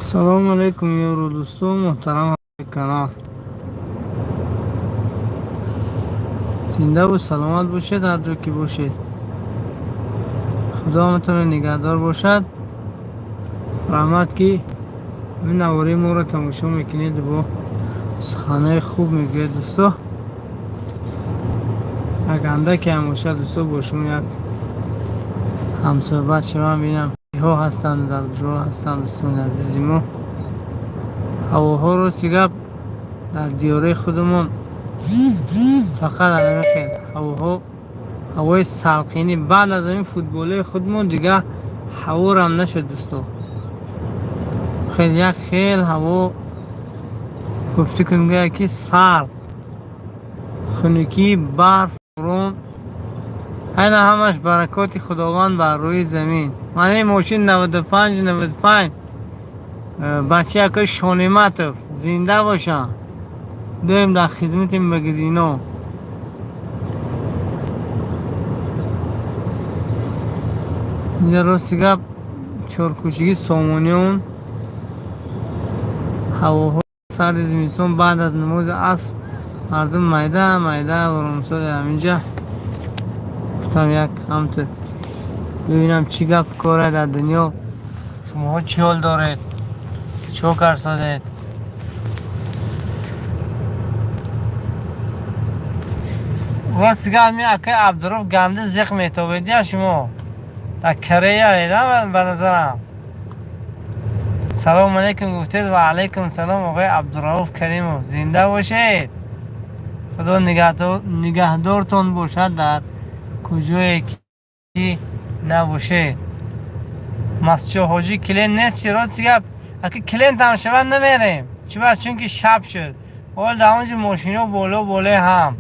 Салому алейкум, ёру дӯстон, муҳтарам канал. Зиндаву саломат бошед, ҳар ҷо ки бошед. Худо ҳаматонро нигаҳдор бошад. Раҳмат, ки ин навораи моро тамошо мекунед, бо суханои хуб мегӯед, дӯсто. Як андаке ҳам бошад, дӯсто, бо шумо як ҳамсӯҳбат шавам, бинам киҳо ҳастанд, дар куҷо ҳастанд дӯстони азизи мо. Ҳавоҳо, рости гап, дар диёраи худамон фақат ҳамин хел ҳавоҳо, ҳавои салқинӣ. Баъд аз ҳамин футболаи худмон дига ҳаворам нашуд, дӯсто. Хел як хел ҳаво, гуфтӣ кун, гӯя ки сард, хунукӣ, барф, борон. Айна ҳамаш баракоти Худованд бар рӯи замин. Мана ин мошин 95 95, бача якои Шонематов, зинда бошанд, доим дар хизмати магазино. Инҷа, рости гап, чоркӯшигӣ Сомониён, ҳавоҳо сарди зимистон, баъд аз намози аср мардум майда майда воромсода. Ҳаминҷа гуфтам, як ҳамту бибинам, чӣ гап кора дар дунё. Шумоҳо чӣ ҳол доред, чо карсодед? Рости гап, ҳамин акаи Абдуроф ганди зиқ метобед я шумо дар Корея ба назарам. Салому алейкум гуфтед, ва алайкум салом, оғои Абдурауф Каримов, зинда бошед, Худо нигаҳдортон бошад, дар куҷое ки набошед. Масчо ҳоҷӣ, клиент нест чи? Рости гап, аки клиентам шавад, намерем. Чиба? Чунки шаб шуд, ҳол дар он ҷо мошино боло болои ҳам,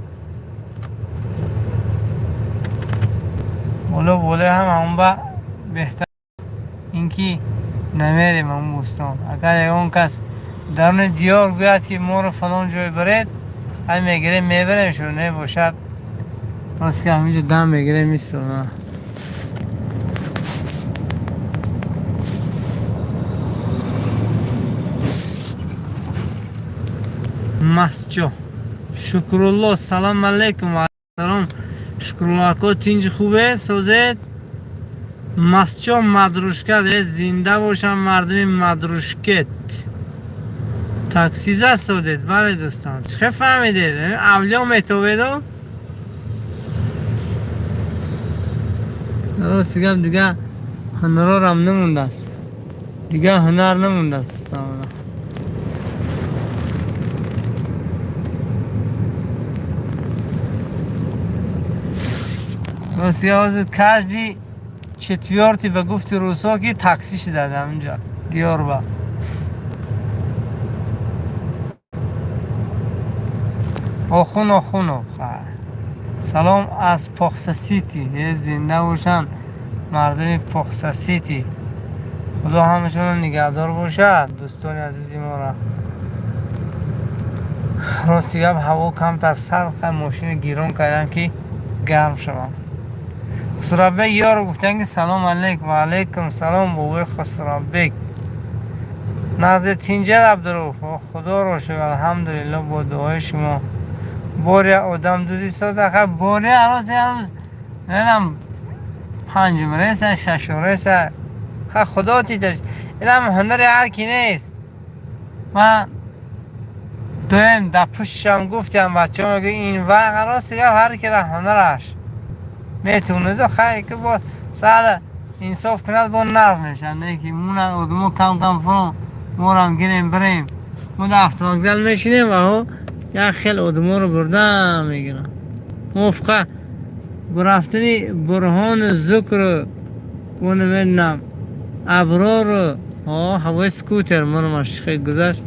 боло болои ҳам, ҳамон ба беҳтар ин ки намерем ҳамон бӯстон. Агар ягон кас даруни диёр гӯяд, ки моро фалон ҷой баред, ҳай мегирем, мебарем шуро. Небошад, рост ки, ҳаминҷо дам мегирем, истона. Масҷо Шукрулло, салом алейкум. Салом, Шукрулло ако, тинҷи хубе, созед? Масчо Мадрушкат, зинда бошам мардуми Мадрушкет. Таксиза содед? Бале, дӯстон, чӣ хел фаҳмидед? Авлиё метобедо. Рости гап, дига ҳунарорам намондааст, дига ҳунар намондааст, дӯстон. Рости гап, ҳозир каждый четвёртый, ба гуфти русо, ки таксӣ шудад ҳаминҷа диёрба. Охун Охунов, салом аз Похса Сити. Зинда бошанд мардуми Похса Сити, Худо ҳамашонро нигаҳдор бошад, дӯстони азизи моро. Рости гап, ҳаво камтар сард, хай мошини гирон кардам, ки гарм шавам. Хусраббек ёро гуфтанд, ки салом алейкум. Ва алейкум салом, бобои Хусраббек. Нағзи тинҷал, Абдуруф? Худоро шукр, алҳамдулилло, бо дуои шумо. Боря одам дузи сода, хай боря ҳарӯз ҳарӯз ненам панҷум реса, шашум реса, хай худо титаш. Инам ҳунари ҳар ки нест. Ман дуем дар пуштшам гуфтам, бачаҳо мегӯ, ин вақ, рости гап, ҳар кира ҳунараш метавонаду, хай ки бо саъда инсоф кунад, бо нағз мешавад. Не ки мунад одамо кам кам фурон, морам гирем, бирем. Мо дар автовокзал мешинем ва ҳо як хел одаморо бурда мегирам. Мо фақат рафтани Бурҳону Зукру бо намедонам Аброру ҳавои скутер моро хел гузашт.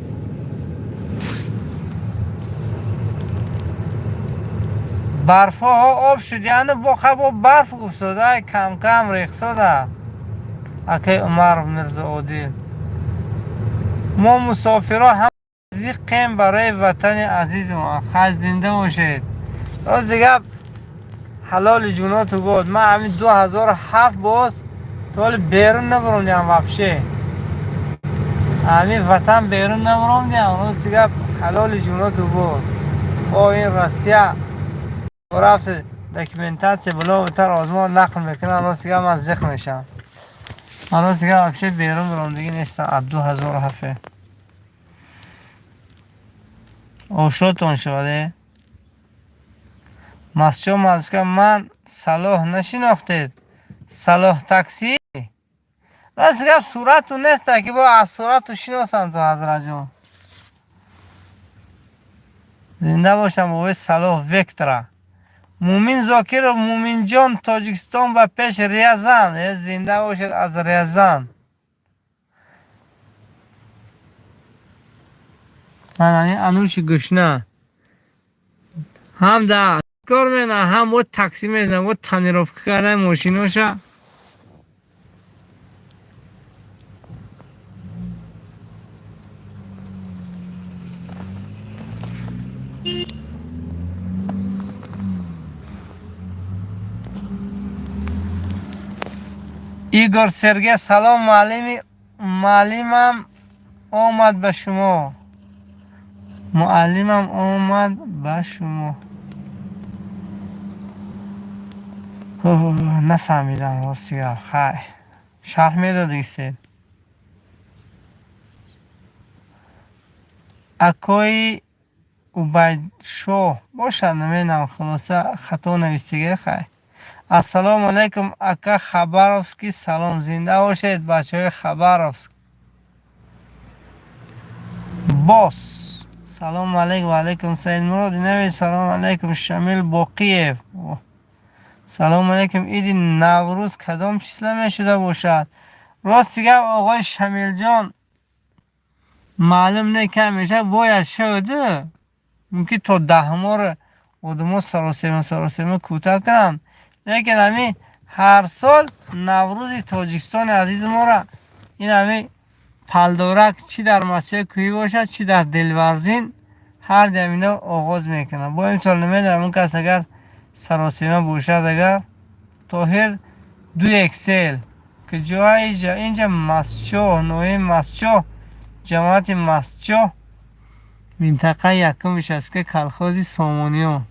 Барфҳо об шуд, яъне бо хай бо барф гуфтода, кам-кам рехсода. Акай Умаров Мирзоодил, мо мусофирҳо ҳам зиқем барои ватани азизмон. Хай, зинда бошед. Рости гап, ҳалоли ҷуноту бод. Ман ҳамин 2007 боз то ҳоли берун набаромдиам вообще. Ҳамин ватан берун набаромдиам, рости гап, ҳалоли ҷуно дубор. О, ин Россия рафт, документация було тар озмон нақл мекунам, рости гап, ман зиқ мешавам. Ман, рости гап, вообще берун баромдагӣ нестам аз 2007. Ошотон шавад э? Масчо мальчика, ман Салоҳ нашинохтед? Салоҳ таксӣ? Рости гап, сурату неста, ки бо аз сурату шиносам ту, ҳазратҷон. Зинда бошам, бобои Салоҳ Вектора. Мумин Зокиров, Муминҷон, Тоҷикистон ба пеш, Рязан. Э, зинда бошед аз Рязан. Ман ануши гушна. Ҳам да кор мена, ҳам бо таксӣ мезанам, бо тонировка кардани мошиноша. Игор Сергей, салом, муаллими, муаллимам омад ба шумо. Муаллимам омад ба шумо. Нафаҳмидам, рости гап. Хай. Шарҳ медодистед. Акои Убайдшоҳ бошад, намедонам, хулоса, хато навистиге, хай. Ассалому алайкум, ака, Хабаровский, салом, зинда бошед, бачаҳои Хабаровск. Бос. Салому алайкум, ва алайкум, Саидмурод Инави, салому алайкум, Шамил Боқиев. Салому алайкум, иди Наврӯз кадом числа мешуда бошад? Рости гап, оғои Шамилҷон, маълум не, кам мешавад, бояд шуд. Мумкин то 10 моро одамо саросема саросема кӯтоҳ кунанд. Лекин ҳамин ҳар сол Наврӯзи Тоҷикистони азизи моро ин ҳамин палдорак, чӣ дар масҷиди кӯҳӣ бошад, чӣ дар Делварзин, ҳар ҳамино оғоз мекунанд. Бо имсол намедонам, он кас агар саросема бошад, агар Тоҳир ду эксел куҷоа? Иҷа, инҷа Масчоҳ, ноҳияи Масчоҳ, ҷамоати Масчоҳ, минтақаи якумиш аст, ки колхози Сомониён.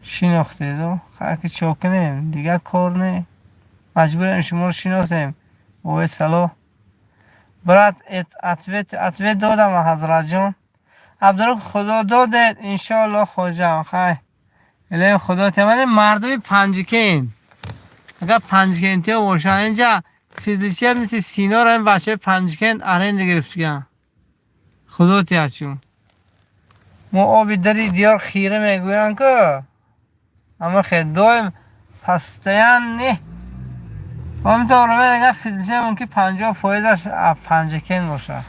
Шинохтеду? Хай, ки чо кунем, дигар кор не. Маҷбурем шуморо шиносем. Бобои Салоҳ. Брат, ответ, ответ додам, ҳазратҷон. Абдурух, худо додед, иншоалло, хоҷам. Хай. Илоҳи худо темани мардуми Панҷикент. Агар панҷикентиҳо бошанд, инҷа физличият мисли Синоро ин бачаҳои Панҷикент аренда гирифтагианд. Худо тиячун. Мо оби дари диёр хира мегӯянд ку. Ама хел доим постоянно ҳаминтавр агар физличият мумкин 50 фоизаш Панҷакент бошад.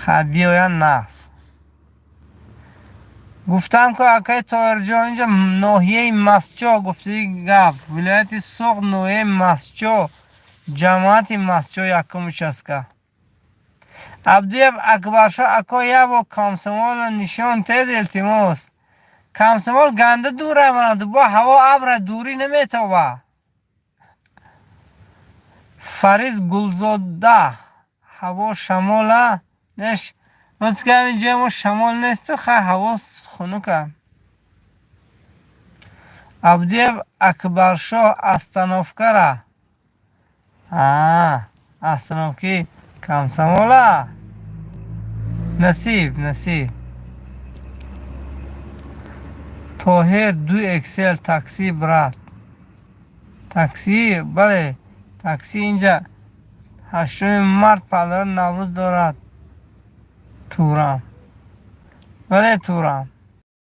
Хай, биёянд нағз. Гуфтам ку, акаи Тоҳирҷон, инҷа ноҳияи Масчоҳ гуфтаи гап, вилояти Суғд, ноҳияи Масчоҳ, ҷамоати Масчоҳ, якум участка. Абдуев Акбаршоҳ, ако, як бор Комсомолро нишон тед, илтимос. Комсомол ганда дура мана, бо ҳаво абра, дурӣ наметобад. Фариз Гулзода, ҳаво шамола неш, рости гап, инҷои мо шамол несту, хай, ҳаво хунука. Абдуев Акбаршоҳ, остановкара. А, остановки Комсомола. Насиб, насиб. Тоҳир ду эксел, такси, брат. Такси, бале, такси инҷа 8 март паллара Наврӯз дорад. Турам. Бале, Турам.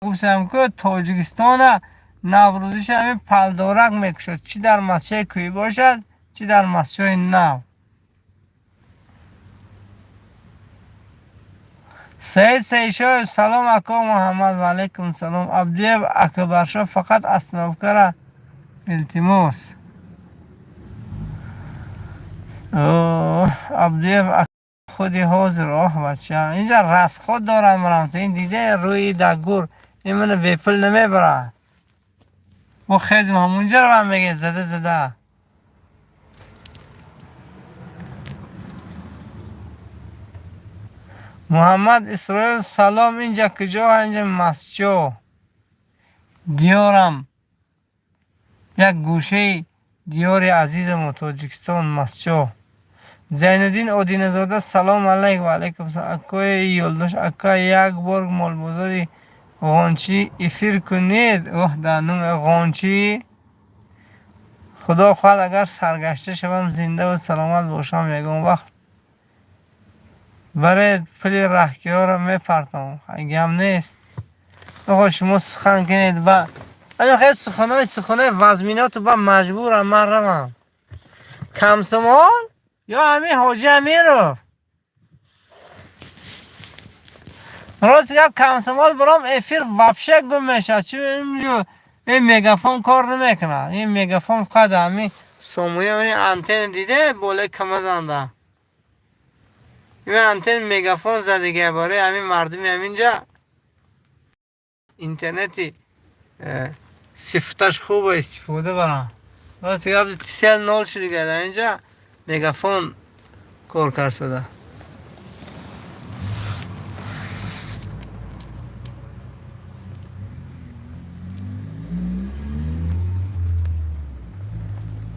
Гуфтам ку, Тоҷикистона наврӯзиша ҳамин палдорак мекушад, чӣ дар масҷиди кӯҳӣ бошад, чӣ дар масҷиди нав. Саид Саидшоев, салом, ако Муҳаммад, ва алайкум салом. Абдуев Акбаршоҳ, фақат остановкара, илтимос. Абдуев худи ҳозир, оҳ, бача, инҷа расход дорам, марам, ту ин диде рӯи да гур, ин мана бепул намебарад. Бо хезм ҳамунҷа равам, меге зада зада. Муҳаммад Исроил, салом, инҷа куҷо? Инҷа Масҷо, диёрам, як гӯшаи диёри азизамо Тоҷикистон, Масҷо. Зайнуддин Одиназода, салом алайк. Ва алайкум салом, акои Ёлдош. Ака, як бор молбозори Ғончӣ эфир кунед. Оҳ, дар нуми Ғончӣ, худо хоҳад, агар саргашта шавам, зиндаву саломат бошам, ягон вақт барои пули раҳкиёро мепартом, гам нест. Охо, шумо сухан кунед, ба хел суханои вазминоту ба маҷбурам ман равам. Комсомол ё ҳамин Ҳоҷи Амиров. Рост гап, комсомол баром эфир вообще гум мешавад, чун инҷо ин мегафон кор намекунад. Ин мегафон фақат ҳамин сомони антенна диде, болои камазанда ин антен мегафон задига, барои ҳамин мардуми ҳаминҷа интернети сифаташ хуба истифода баранд. Рост гап, Тисел нол шудига, дар инҷа мегафон кор кард шуда.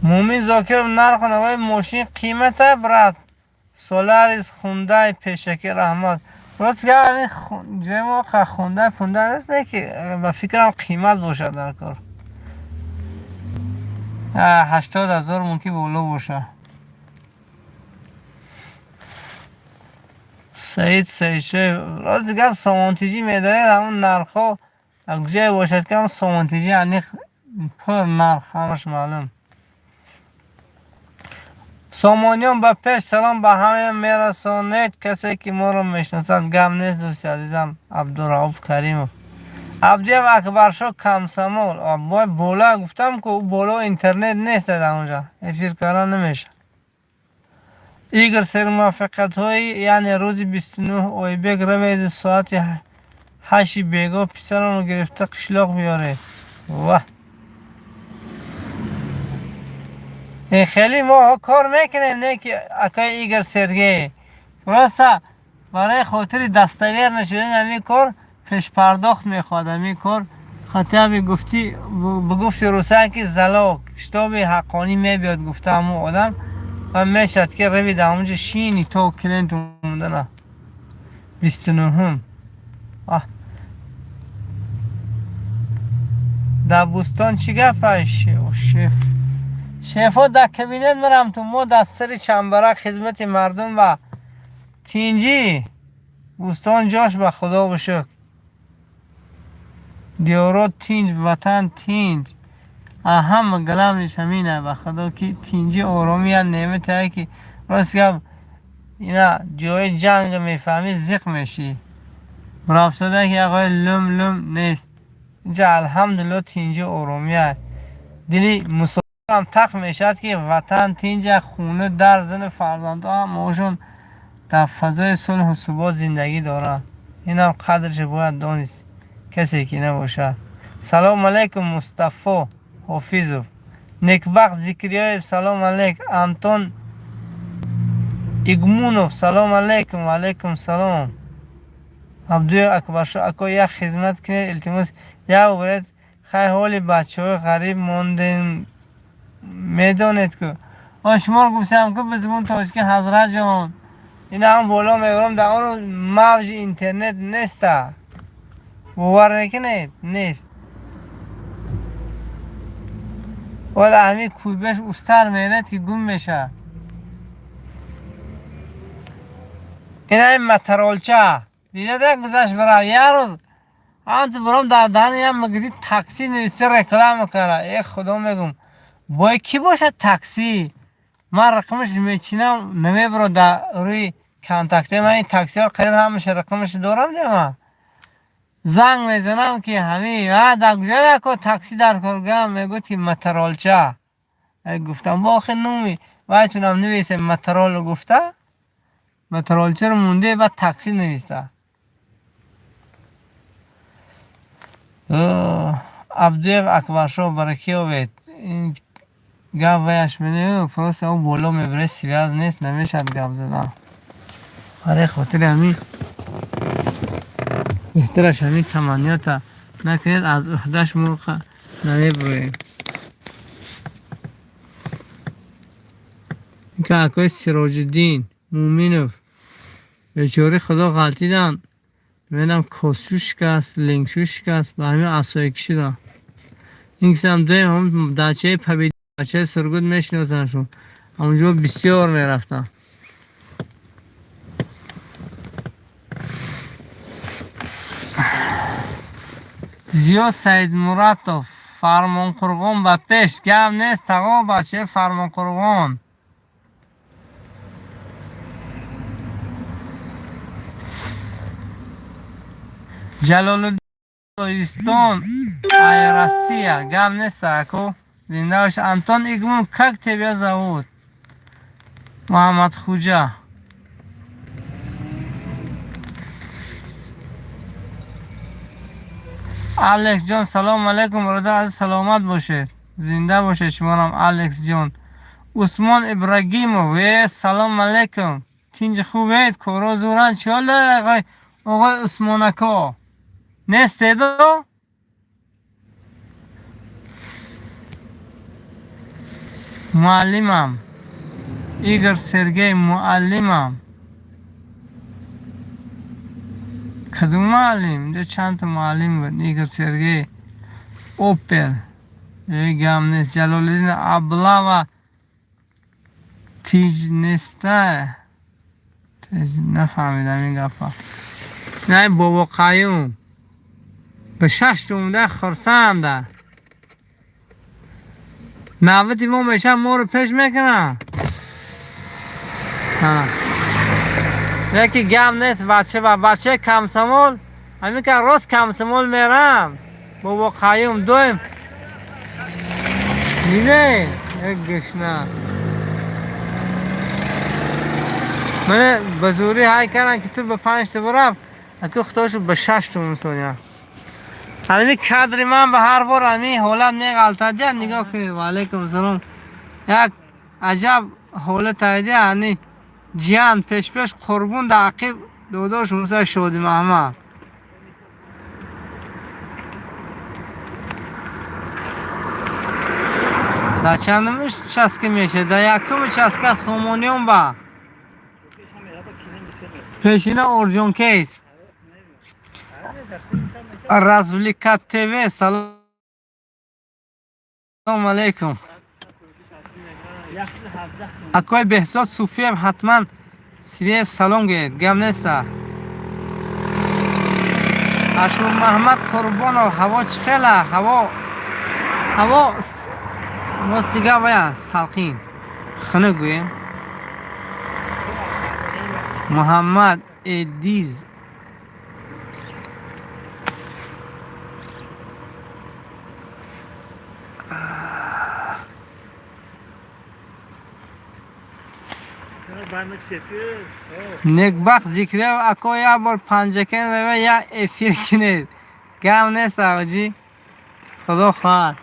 Мумин Зокиров, нарху навои мошин қимата, брат? Соларис, Хундай, пешакӣ раҳмат. Рост гап, ҳамин ҷои мо Хундай пундай нест, не ки ба фикрам қимат бошад дар кор. 80,000 мумкин боло бошад. Саид Саидшоев, рости гап, сомонтиҷӣ медоред, ҳамун нархҳо ҷое бошад, ки ҳамун сомонтиҷӣ аниқ пур нарх ҳамаш маълум. Сомониён ба пеш, салом ба ҳама мерасонед, касе ки моро мешиносад. Гап нест, дӯсти азизам Абдурауф Каримов. Абдиев Акбаршо, комсомол бой боло, гуфтам ку, боло интернет нест, дар онҷа эфир кардан намешавад. Игор, сермуваффақиятҳои, яъне рӯзи 29 Ойбек равед, соати 8-и бегоҳ писаронро гирифта қишлоқ биёред. Ва ин хеле мо кор мекунем, не ки, акаи Игор Сергей, просто барои хотири достоверно нашудани ҳамин кор пешпардохт мехоҳад ҳамин кор, хотя бы гуфти, ба гуфти русия ки залог, чтобы ҳаққонӣ мебиёд, гуфта ҳамун одам ва мешавад ки рави дар ҳамунҷо шини то клиент омадана. 29-ум дар Бӯстон чӣ гапа? Шеф, шефо дар кабинет мерам, ту мо дар сари чамбарак хизмати мардум ва тинҷӣ. Бӯстон ҷош ба худо бушукр, диёро тинҷ, ватан тинҷ. Ҳама главный ш ҳамина, ба худо, ки тинҷӣ, оромӣ як неъмате, ки рост гап, ина ҷои ҷанг мефаҳмӣ, зиқ мешӣ. Рафтода ки ақои лум лум нест инҷа, алҳамдулилло, тинҷӣ, оромия. Дили мусофирам тақ мешавад, ки ватан тинҷа, хона, дар, зану фарзандҳо ҳамаошон дар фазои сулҳу субот зиндагӣ доранд. Инам қадрша бояд донист, касе ки набошад. Салому алайкум, Мустафо Ҳофизов. Некбахт Зикриёев, салому алайк. Антон Игмунов, салому алайкум. Ва алайкум салом. Абдуев Акбаршо, ако, як хизмат кунед, илтимос, як буред. Хай, ҳоли бачаҳои ғариб мондем, медонед ку. Он шуморо гуфтам ку, ба забони тоҷикӣ, ҳазратҷон, ин ҳам боло мебарам, дар он мавҷи интернет неста, бовар мекунед, нест. Вале ҳамин кӯйбеш устар меред, ки гум мешавад. Ин ҳамин матаролча дида гузашт, барав як рӯз ҳамту баром, дар даҳани як магазин такси нависта реклама кара. Э, худо, мегум, бой кӣ бошад такси? Ман рақамаш мечинам, намебаро дар рӯи контакте. Ман ин таксиҳо қариб ҳамаша рақамаша дорам, дема занг мезанам, ки ҳамин дар куҷо яко такси дар коргам, мегӯяд, ки матаролча. Гуфтам, бо охи номи вайтунам нависе, матароло гуфта, матаролчаро монде, баъд такси нависта. Абдуев Акбаршоҳ, баракӣ овед. Ин гап ваяш мене, просто ӯ боло мебаре, связь нест, намешавад гап задан. Барои хотири ҳамин беҳтараш ҳамин таманниёта накунед, аз уҳдаш мо намебуроем. Ин акои Сироҷиддин Муъминов бечораи худо ғалтиданд. Мебинам, косчӯ шикаст, лингчӯ шикаст, ба ҳамин асое кишиданд. Ин кисам дуем ҳам дачаи Победа, бачаи Сургут мешиносандшон. Ҳамонҷо бисёр мерафтам. Зиёд Саидмуратов, Фармонқурғон ба пеш, гап нест, тағо, бачаи Фармонқурғон. Ҷалолуддин ай Россия, гап нест, аку, зинда бош. Антон Игмун, как тебя зовут? Муҳаммадхуҷа. Алекс ҷон, салому алайкум, бародар азиз, саломат бошед. Зинда бошед шуморам, Алекс ҷон. Усмон Ибрагимов, э, салому алайкум. Тинҷи хубед? Коро зӯранд? Чӣ ҳол доред, оғои Усмон ако? Нестедо? Муаллимам. Игор Сергей, муаллимам. Кадом муаллим? Инҷо чандта муаллим буд. Игор Сергей. Опел. Э, гап нест. Ҷалолиддин Аблава тиҷ неста. Нафаҳмидам ин гапа. Не, бобо Қаюм. Ба шаш омада хурсанда. Навбати мо меша, моро пеш мекунад. Яки гап нест, бача ба бачаи комсомол, ҳамин ка рост комсомол мерам. Бобо Қаюм доим. Дидед? Як гушна. Мана ба зӯрӣ ҳай карданд, ки ту ба панҷта бурафт, аку худошу ба шаш тумон сония. Ҳамин кадри ман ба ҳар бор ҳамин ҳолат меғалтад. Я нигоҳ кунед, ва алайкум салом. Як аҷаб ҳолат айди, ани ҷиян пешпеш, Қурбон дар ақиб, додош Муса Шоди Маҳмад. Дар чандум участка мешавад? Дар якум участка Сомониён ба. Пешина Орҷон кейс. Развлекат ТВ, салом алейкум. Акои Беҳзод Суфиев, ҳатман Сивиев салом гӯед, гап неста. Ашурмаҳмад Қурбонов, ҳаво чӣ хела? Ҳаво рости гап вая салқин. Хунук гӯем. Муҳаммад Эдиз. Некбахт Зикриев, ако, як бор Панҷакен рава, як эфир кунед. Гап нест, авҷӣ. Худо хоҳад.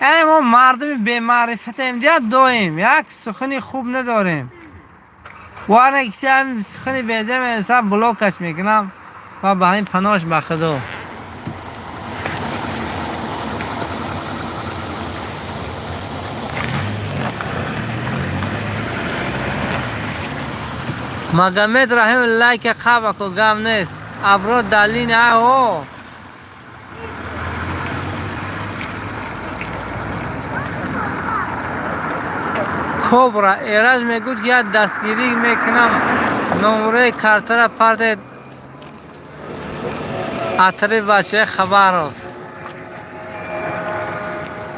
Яъне мо мардуми бемаърифатем, дия, доим як сухани хуб надорем. Варне киси ҳамин сухани беза менависад, блокаш мекунам ва ба ҳамин паноҳш ба Худо. Магомед Раҳим, лайка қабако, гап нест. Абро далини аҳо. Кобра Эраҷ мегӯяд, ки як дастгирӣ мекунам, номраи картара партед атри бачаи Хабаровск.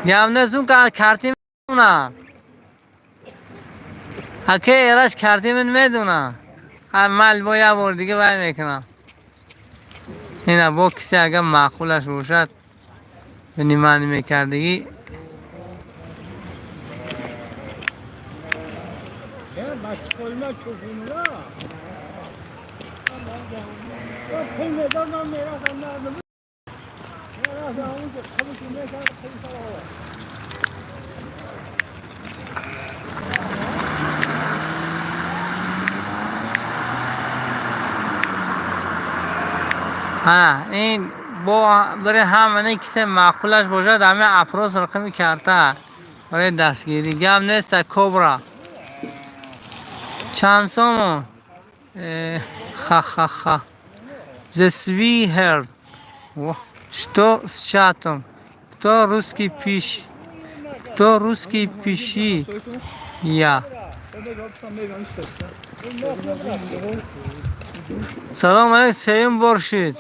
Гап нест, он карти медона. Ака Эраҷ карти ман медона. Мал бо як бор дига вай мекунам. Ина бо кисе агар маъқулаш бошад, внимание мекардагӣ. Bak koyma çocuğunu. Ҳа, ин бо барои ҳамане кисе маъқулаш бошад, ҳамин опрос рақами карта барои дастгирӣ. Гап неста, кобра. Чанд сомон? Ха-ха-ха. The Sweetheart. Что с чатом? Кто русский пиш? Кто русский пиши? Я. Салом алейкум, сеюм бор шуд.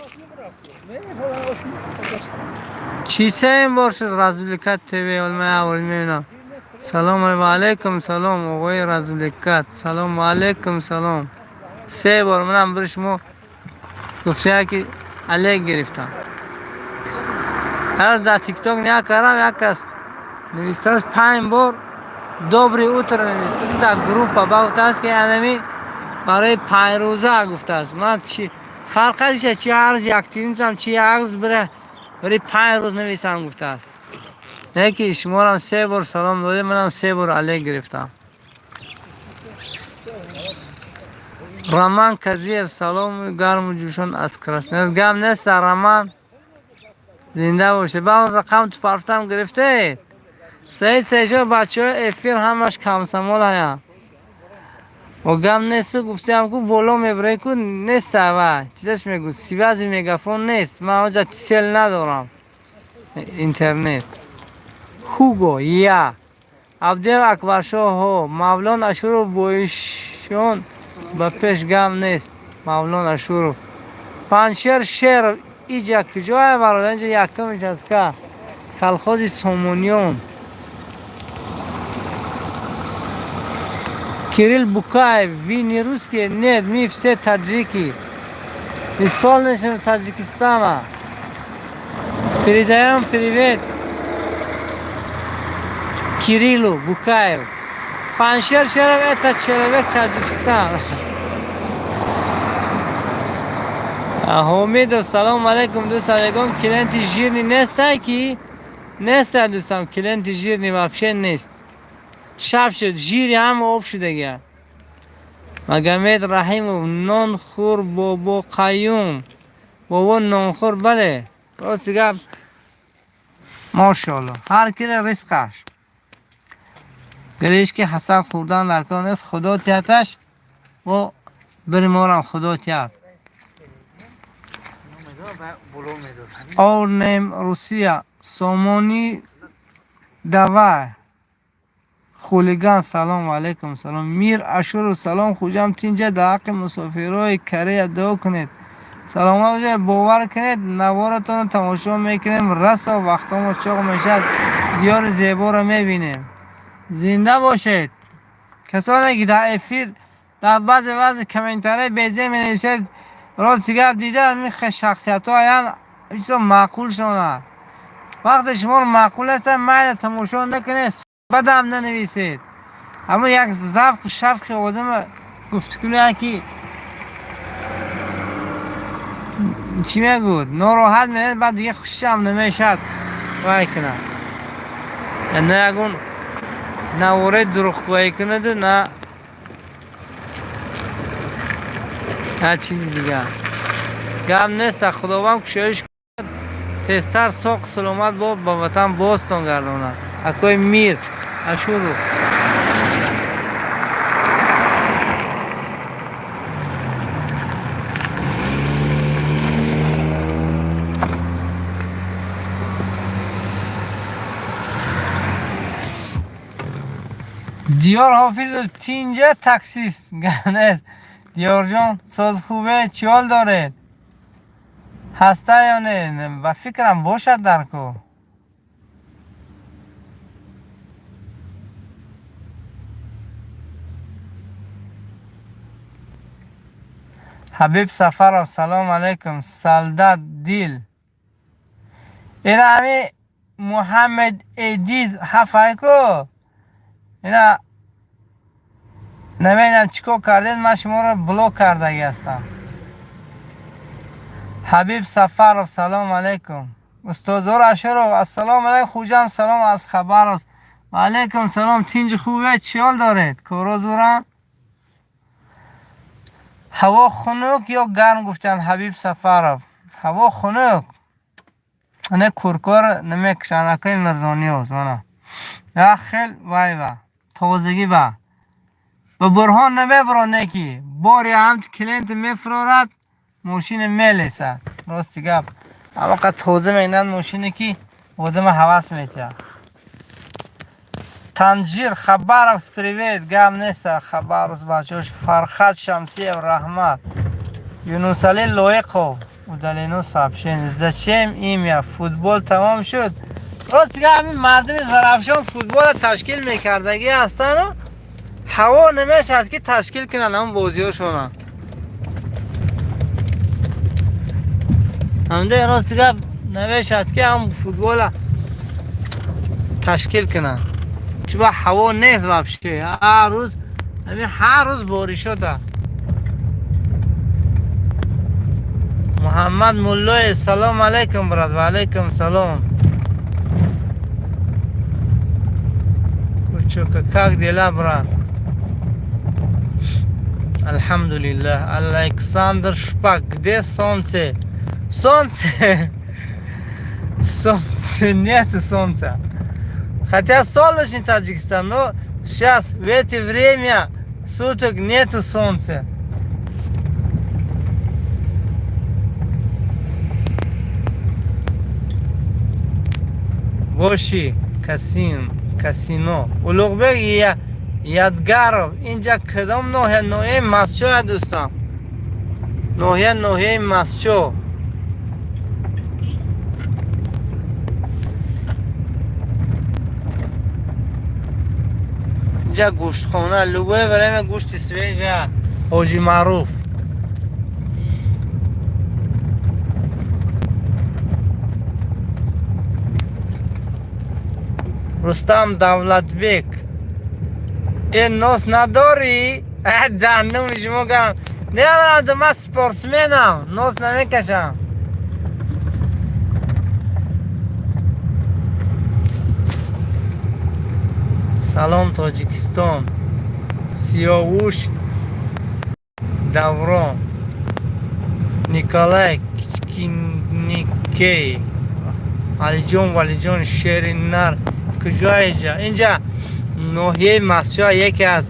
Чӣ сеюм бор шуд? Развлекать ТВ, олмай аввал мебинам. Салом алейкум, салом, оғои Развлекать. Салом алейкум, салом. Се бор манам бир шумо гуфтия ки алек гирифтам. Ҳар дар ТикТок ния кардам, як кас навистааст панҷ бор доброе утро навистааст дар группа, ба гуфтааст ки анами барои 5 рӯза гуфтааст. Ман чи фарқаш чи ҳар рӯз яктинисам, чи як рӯз барои 5 рӯз нависам гуфтааст. Не ки шуморам се бор салом додем, манам се бор алек гирифтам. Роман Казиев, салому гарму ҷӯшон аз Красноярск. Гап нест, Роман. Зинда бошед. Ба он рақам ту парфтам гирифтед? Саид Саидшо, бачаҳои эфир ҳамаш комсомол ҳаянд. О, гап несту, гуфтиам ку боло мебарем ку нест ава. Чизаш мегӯ, связи мегафон нест. Ман оҷа тисел надорам. Интернет. Хуго, я. Абдуев Акбаршоҳ, ҳо. Мавлон Ашуров боишон ба пеш, гап нест. Мавлон Ашуров. Панҷшер Шеров, иҷа куҷое, бародар? Инҷа якум участка. Колхози Сомониён. Кирилл Букаев, вы не русские? Нет, мы все таджики. Из солнечного Таджикистана. Передаем привет Кириллу Букаев. Паншер Шеров это человек Таджикистан. Ҳомидов, салом алейкум, дӯстам. Ягон клиенти жирный нестай ки? Нестай, дӯстам, клиенти жирный вообще нест. Шаб шуд, жири ҳама об шудагия. Магомед Раҳимов, нонхӯр бобо Қаюм. Бобо нонхӯр, бале. Рости гап, мошоалло. Ҳар кире ризқаш. Гириш ки ҳасад хӯрдан дар кор нест, худо тияташ, бо бири морам худо тият. Our name Русия. Сомони давай. Хулиган, салом алейкум, салом. Мир Ашуров, салом, Хуҷам тинҷа, дар ҳаққи мусофирои Корея дуо кунед. Саломат бошед, бовар кунед, наворатонро тамошо мекунем, расо вақтомо чоқ мешавад, диёри зеборо мебинем. Зинда бошед. Касоне ки дар эфир дар баъзе баъзе комментарияи безе менависед, рости гап, дида ҳамин шахсиятҳо аян бисёр маъқулшонанд. Вақте шуморо маъқул нестанд, майла, тамошо накунед, бадам нанависед. Аммо як завқу шавқи одама гуфтукунае ки чӣ мегӯд, нороҳат меред, баъд дига хушам намешавад вай кунад. На ягон навораи дурӯғгӯӣ кунаду, на чизи дигар. Гап нест, Худованд кушоиш кунад, тезтар соқу саломат бо ба ватан бозтон гардонад. Акои Мир Ашуров. Диёр Ҳофизов, тинҷа таксист. Гап нест. Диёрҷон, соз хубе, чӣ ҳол доред? Ҳаста ё не? Ба фикрам бошад дар кор. Ҳабиб Сафаров, салом алейкум. Солдат Дил. Ина ҳами Муҳаммед Эдид ҳафайку. Ина намедонам чӣ кор кардед, ман шуморо блок кардагӣ ҳастам. Ҳабиб Сафаров, салом алейкум. Устозор Аширов, ассалому алайкум, Хуҷанд, салом аз Хабаровск. Ва алайкум салом, тинҷи хубе, чӣ ҳол доред? Коро зӯранд? Ҳаво хунук ё гарм гуфтанд Ҳабиб Сафаров. Ҳаво хунук. Ана куркор намекушанд, акаи Мирзониёз, мана. Як хел вайва, тозагӣ ба. Ба бурҳон намебарон неки. Бори ҳам клиент мефурорад, мошина мелесад. Рости гап. Ҳамақа тоза мекунад мошине ки одама ҳавас метиҳад. Танжир Хабаровск, привет, гап нест, Хабаровск бачаҳош. Фархад Шамсиев, раҳмат. Юнусали Лоиқов, удалено сообщение. Зачем имя? Футбол тамом шуд. Рости гап, ҳамин мардуми Зарафшон футболро ташкил мекардагӣ ҳастану ҳаво намешавад ки ташкил кунанд ҳамн бозиҳошона. Ҳамда рости гап намешавад ки ҳам футбола ташкил кунанд. Чуба ҳаво нест вообще. Ҳар рӯз ҳамин ҳар рӯз боришота. Муҳаммад Муллоев, салом алайкум, брат. Ва алайкум салом. Кучука, как дела, брат? Алҳамдулиллах. Александр Шпак, где солнце? Солнце! Солнце, нету солнца. Хотя солнечный Таджикистан, но сейчас в это время суток нету солнца. Боши, Касим, Касино. Улуғбек Ядгаров, инҷа кадом ноҳия? Ноҳияи Мастчоя, дӯстам. Ноҳия, ноҳияи Мастчо. Инҷа гӯштхона, любое время гӯшти свежа, Ҳоҷи Маъруф. Рустам Давлатбек. Э, нос надорӣ? Э, дандуми шумо гам. Не, ман спортсменам, нос намекашам. Салом, Тоҷикистон. Сиёвуш Даврон. Николай Кичкиникей. Алиҷон Валиҷон, шери нар. Куҷо инҷа? Инҷа ноҳияи Мастчоҳ, яке аз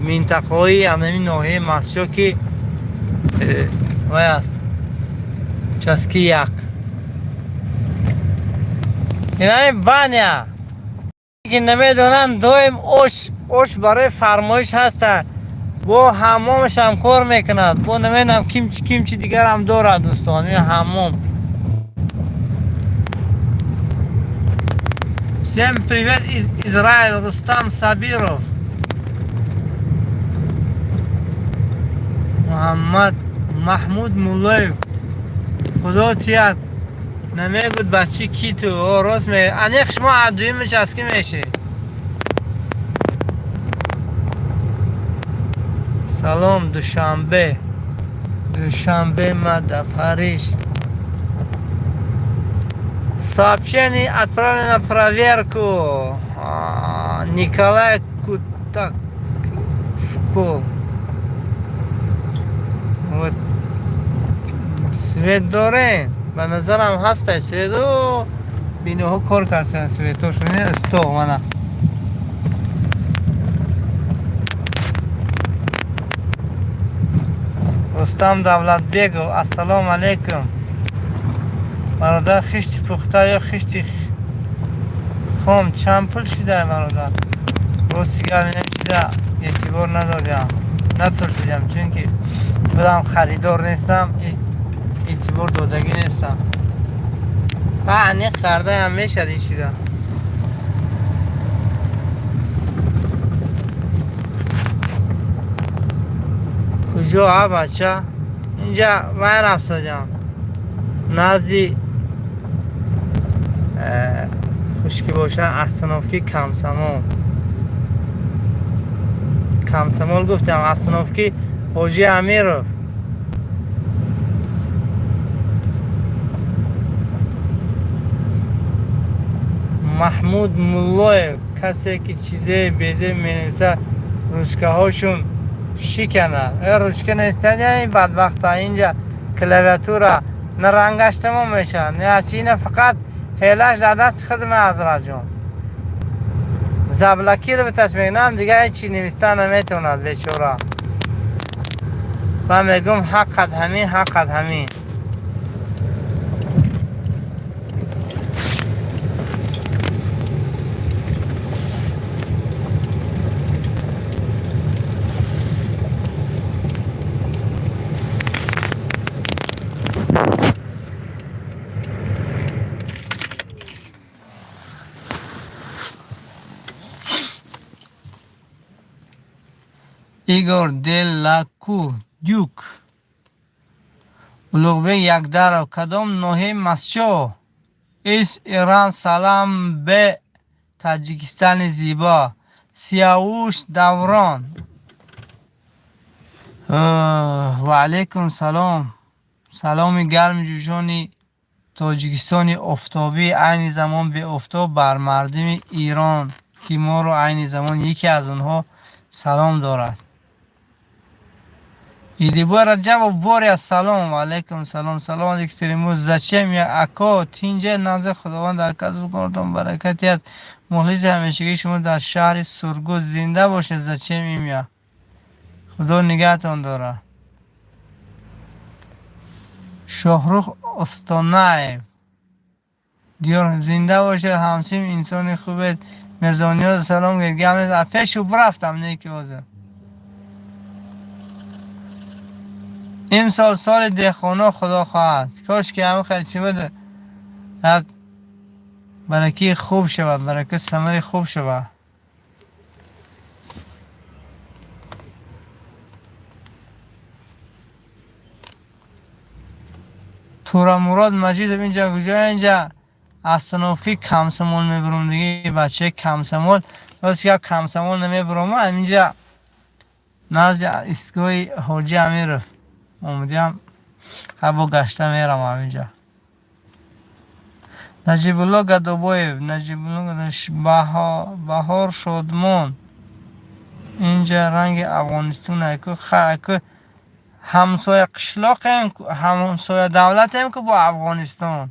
минтақаҳои ҳамин ноҳияи Мастчоҳ ки вай аст. Участки як. Инами баня. Ки намедонанд, доим ош ош барои фармоиш ҳаста. Бо ҳаммомашам кор мекунад. Бо намедонам ким ким чи дигарам дорад, дӯстон. Ин ҳаммом. Всем привет из Израиля, Рустам Сабиров. Муҳаммад Маҳмуд Муллоев. Худо тият. Намегӯд бачи ки ту? О, рост ме. Аниқ шумо аз дуюмиш аз ки мешед? Салом, Душанбе. Душанбе ма да Париж. Сообщение отправлено на проверку. Николай Кутак. Вот. Свет дорем. Ба назарам ҳастай свет. О, биноҳо кор карданд светошон. Сто мана. Рустам Давлатбегов, ассалому алайкум. Бародар, хишти пухта ё хишти хом чанд пул шида, бародар? Рости гап, ина чиза эътибор надодам. Напурсидам, чунки худам харидор нестам, эътибор додагӣ нестам. Ва аниқ кардаам мешад ин чиза. Куҷо, а бача? Инҷа вай рафтодям. Назди хушкӣ бошад, остановки Комсомол. Комсомол гуфтам, остановки Ҳоҷи Амиров. Маҳмуд Муллоев, касе ки чизе безе менависад, ручкаҳошун шиканад. Ручка нестад, ин бадбахта инҷа клавиатура на рангаш тамом мешавад, на чи, ина фақат ҳелаш дар дасти худ ме, Ҳазратҷон. Заблокировать мекунам, дигар ҳеҷ чи нависта наметавонад бечора. Ман мегӯм, ҳаққат ҳамин, ҳаққат ҳамин. Игор Делаку Дюк, Улуғбек Якдаров, кадом ноҳияи Масчо? Из Иран салам бе Таҷикистони зибо. Сиявуш Даврон, ва алайкум салом. Саломи гарми ҷӯшони Тоҷикистони офтобӣ, айни замон беофтоб, бар мардуми Ирон, ки моро айни замон яке аз онҳо салом дорад. Идибой Раҷабов, боря, салом. Ва алайкум салом. Салом алейкум. Теремуз зачем я ако тинҷа назар, Худованд дар касбу кортон баракат диҳад. Мухлиси ҳамешагии шумо дар шаҳри Сургут. Зинда бошед. Зачем имя, Худо нигаҳтон дорад. Шоҳрух Остонаев диёр, зинда бошед, ҳамсим, инсони хубед. Мирзониёз, салом гӯед. Гап нест, аз пешу рафтам, не ки ҳозир. Имсол соли деҳқоно, Худо хоҳад. Кош ки ҳамин хел чӣ буд, як баракии хуб шавад, барака самари хуб шавад. Турамурод Маҷидов, инҷа куҷо? Инҷа остановки Комсомол мебурам диги, бачаи Комсомол. Рост гап, Комсомол намебурам, инҷа назди истгоҳи Ҳоҷи Амиров омадиам, ҳабо гашта мерам ҳаминҷа. Наҷибулло Гадобоев, Наҷибулло, Баҳор Шодмон, инҷа ранги Афғонистон айку, айку ҳамсоя қишлоқем, ҳамсоя давлатем ку бо Афғонистон.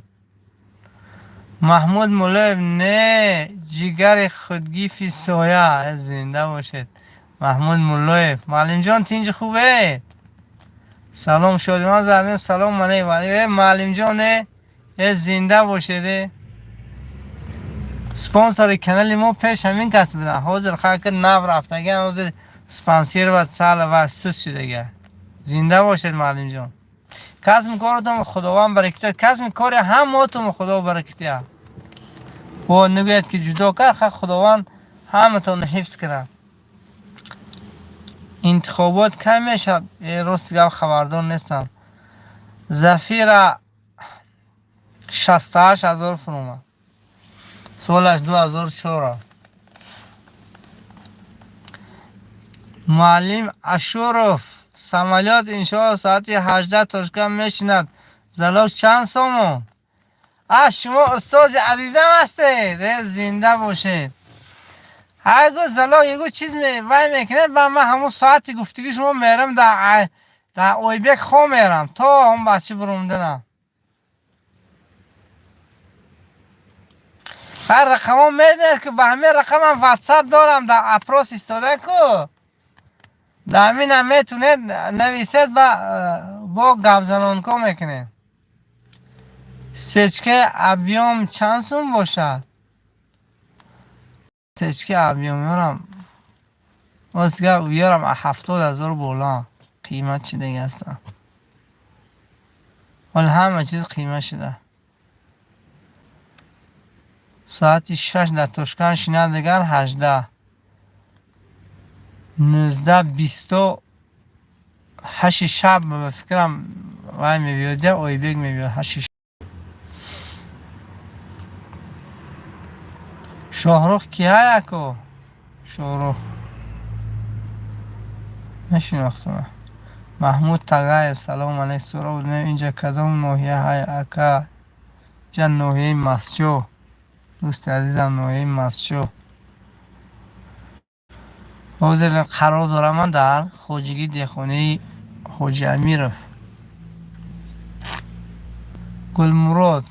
Маҳмуд Муллоев, не, ҷигари худгифи соя, зинда бошед. Маҳмуд Муллоев, муаллимҷон, тинҷи хубед? Салом, Шодиман Зардин, салом алейк. Муаллимҷон, э зинда бошед. Спонсори канали мо пеш ҳамин кас будан, ҳозир хаки нав рафтаган, ҳозир спонсировать сал ва сус шудага. Зинда бошед, муаллимҷон. Касби коротон Худованд баракат, касби кори ҳамаотон Худо баракат диҳад. Бо нагӯяд ки ҷудо кард, ха, Худованд ҳаматонро ҳифз кунад. Интихобот кай мешавад? Рости гап, хабардор нестам. Зафира 68 000 фуромад, солаш 2004. Муаллим Ашуров, самолёт иншоалло соати 18 Тошканд мешинад. Залог чанд сомон? А, шумо устози азизам ҳастед, зинда бошед. Ҳар залог ягу чиз вай мекунед, ба ман ҳамун соати гуфтугӯи шумо мерам, дар Ойбек хо мерам то он бача бурумданам. Ҳар рақамҳо медонед ки ба ҳамин рақамам ватсап дорам, дар опрос истода ку, дар ҳаминам метавонед нависед ва бо гапзанонко мекунед. Сечкаи объём чанд сум бошад? Сечкаи объёмёрам, рост гап, уёрам 70 000 боло қимат шидаги ҳастанд. Ҳоло ҳама чиз қимат шуда. Соати 6 дар Тошканд шинад, дигар 18, 19, 28 шаб, ба фикрам, вай мебиёд, я Ойбек мебиёд ҳашти. Шоҳрух ки ҳай ако? Шоҳрух нашинохтам. Маҳмуд Тағаев, салом алейк. Суро будем, инҷа кадом ноҳия ҳай, ака? Инҷа ноҳияи Масҷо. Дӯсти азизам, ноҳияи Мастчоҳ. Ҳозир қарор дорам ман дар хоҷагии деҳқонии Ҳоҷи Амиров. Гулмурод,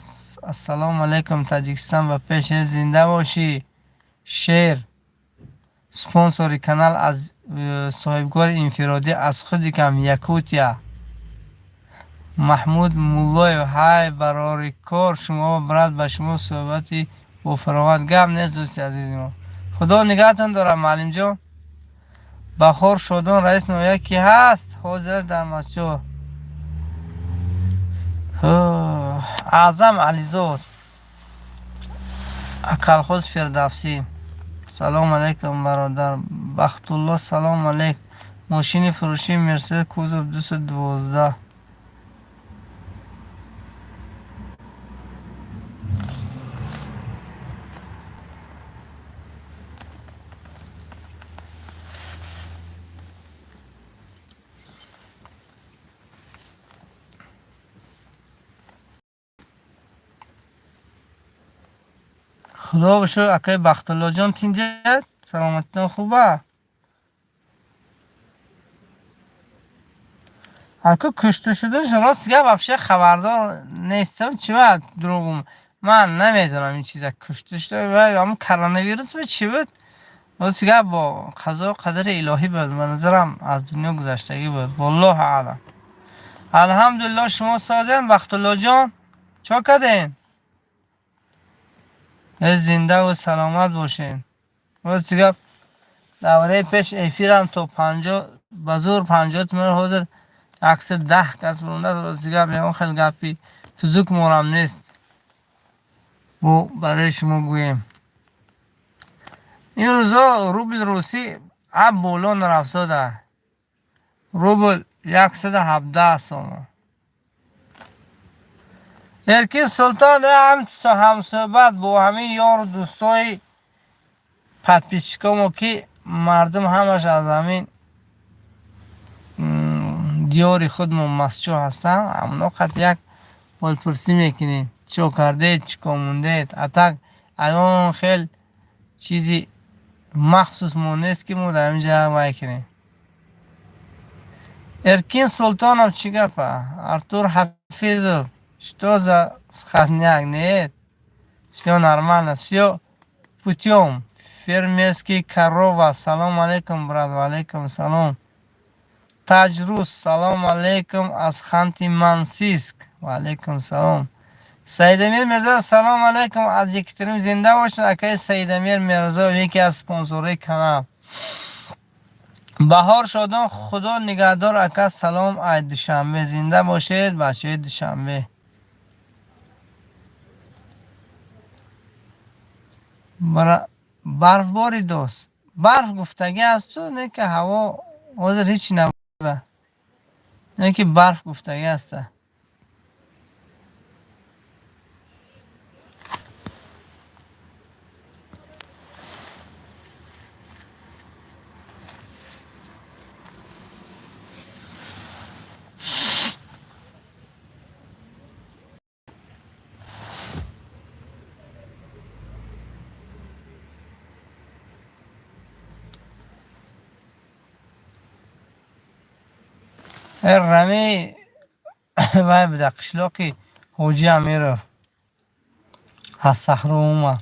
ассалому алайкум, Таҷикистон ба пеш, зинда бошӣ. Шер, спонсори канал аз соҳибкори инфиродӣ аз худи кам Якутия. Маҳмуд Муллоев, ҳай, барори кор шумо, брат, ба шумо суҳбати бо фароғат. Гап нест, дӯсти азизи мо. Худо нигаҳтон дорад, муаллимҷон. Баҳор Шодон, раис ноҳия ки ҳаст? Ҳозираш дар Мастчоҳ. Аъзам Ализод, колхоз Фирдавсӣ. Салому алайкум, бародар. Бахтулло, салому алейк. Мошини фурӯшӣ Мерседес, кузов 212. Худо бошур, акаи Бахтуллоҷон, тинҷад, саломатитон хуба? Аку кушта шуданаш, рост гап, вообще хабардор нестам. Чиба дурӯғ, ман намедонам ин чиза, кушта шуда ҳамн коронавирус буд, чӣ буд? Рост гап, бо қазо қадари илоҳӣ буд, ба назарам аз дунё гузаштагӣ буд, валлоҳу аълам. Алҳамдулилло, шумо созем, Бахтуллоҷон, чо кардем? Зиндаву саломат бошед. Рости гап, давраи пеш эфирам то 50, ба зӯр 50 туман, ҳозир 110 кас бурондааст. Рости гап, ягон хел гапи тузук морам нест, бо барои шумо гӯем. Ин рӯзо рубли русӣ аб боло нарафтода, рубл 117 сомон. Эркин Султон, ҳамсӯҳбат бо ҳамин ёру дӯстои подписчикомо, ки мардум ҳамаш аз ҳамин диёри худмон Мастчоҳ ҳастанд, ҳамоно қат як ҳолпурсӣ мекунем, чо кардед, чӣ кор мондед. А так ягон хел чизи махсус мо нест, ки мо дар инҷа вай кунем. Эркин Султонов, чӣ гапа? Артур Ҳафизов, что за сходняк? Нет, все нормально, все путем. Фермерский корова, салом алейкум, брат, ва алейкум салом. Таҷрус, салом алейкум аз Ханти Мансиск, ва алейкум салом. Саидамир Мирзоев, салом алейкум аз Екатерин, зинда бошед, акаи Саидамир Мирзоев, яке аз спонсорҳои канал. Баҳор Шодон, худо нигаҳдор, ака, салом ай Душанбе, зинда бошед, бачаҳои Душанбе. Барф боридост, барф гуфтагӣ асту, не ки ҳаво ҳозир ҳеҷ набуда, не ки барф гуфтагӣ аста. Рами вай буда, қишлоқи Ҳоҷи Амиров, аз саҳро омад.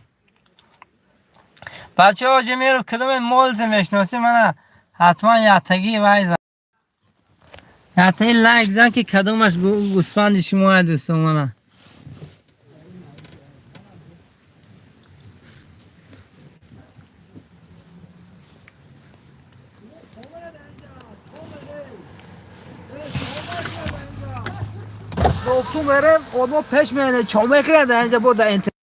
Бачаҳо, Ҳоҷи Амиров кадоме молите мешиносӣ, мана ҳатман яктагӣ вай зан, яктаги лайк зан, ки кадомаш гӯсфанди шумоя, дӯстон, мана. Ту мерем, одмо пеш мене, чо мекунад инҷа бо дар интернет.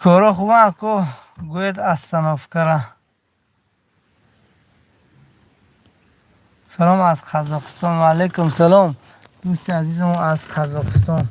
Коро хубанд ко, гӯед остановкара. Салом аз Қазоқистон, ва алайкум салом. Дӯсти азизамо аз Қазоқистон.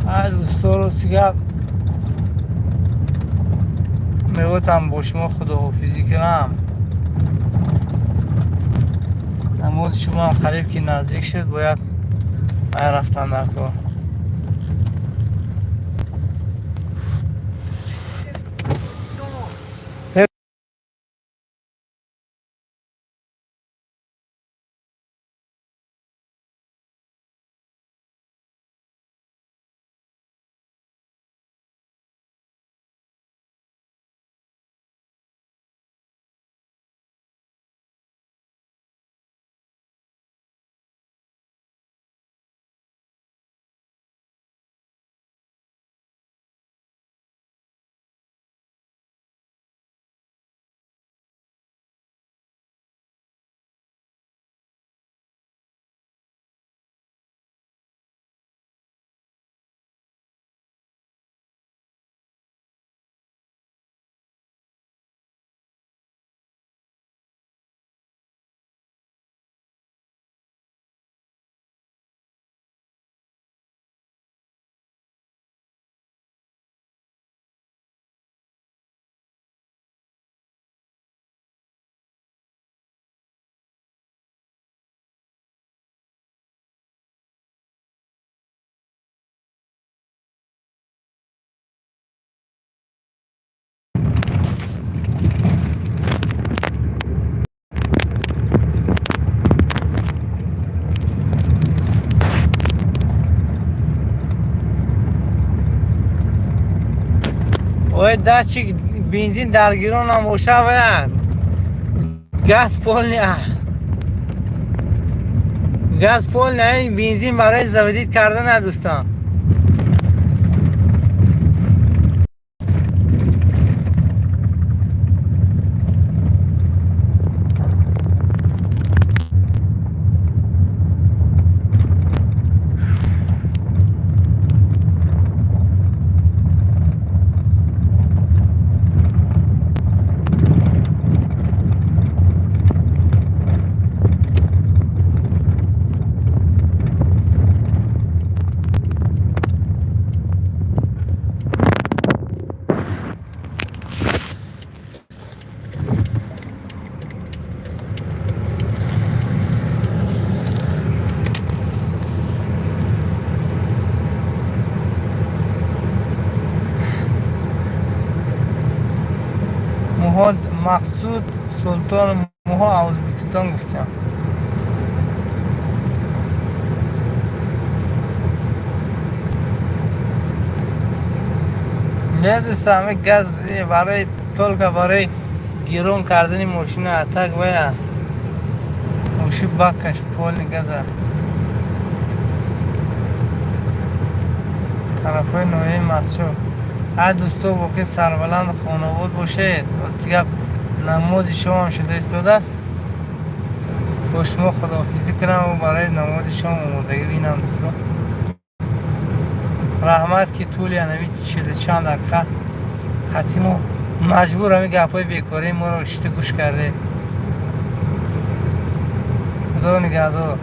Ҳай, дӯсто, рости гап мегӯтам, бо шумо худоҳофизӣ кунам. Намози шумоам қариб ки наздик шуд, бояд ай рафтан дар кор. Ой, датчик бензин дар гирон боша, вая газ полный, газ полный, бензин барои заводить кардан, дӯстон. Мақсуд Султон Муҳо Ӯзбекистон гуфтям. Не, дӯстам, ҳами газ барои только барои гирон кардани мошина, а так вая мошин бакаш полный газа. Тарафҳои ноҳияи Мастчоҳ. Ҳар дӯсто, воқеъ сарбаланд, хонобод бошед. Гап, намози шомам шуда истодааст, бо шумо худоҳофизӣ кунам ва барои намози шом омодагӣ бинам. Дӯсто, раҳмат, ки тӯли анави 40 чанд дақиқа хати мо маҷбур ҳами гапҳои бекории моро шита гӯш кардед. Худо нигаҳдор.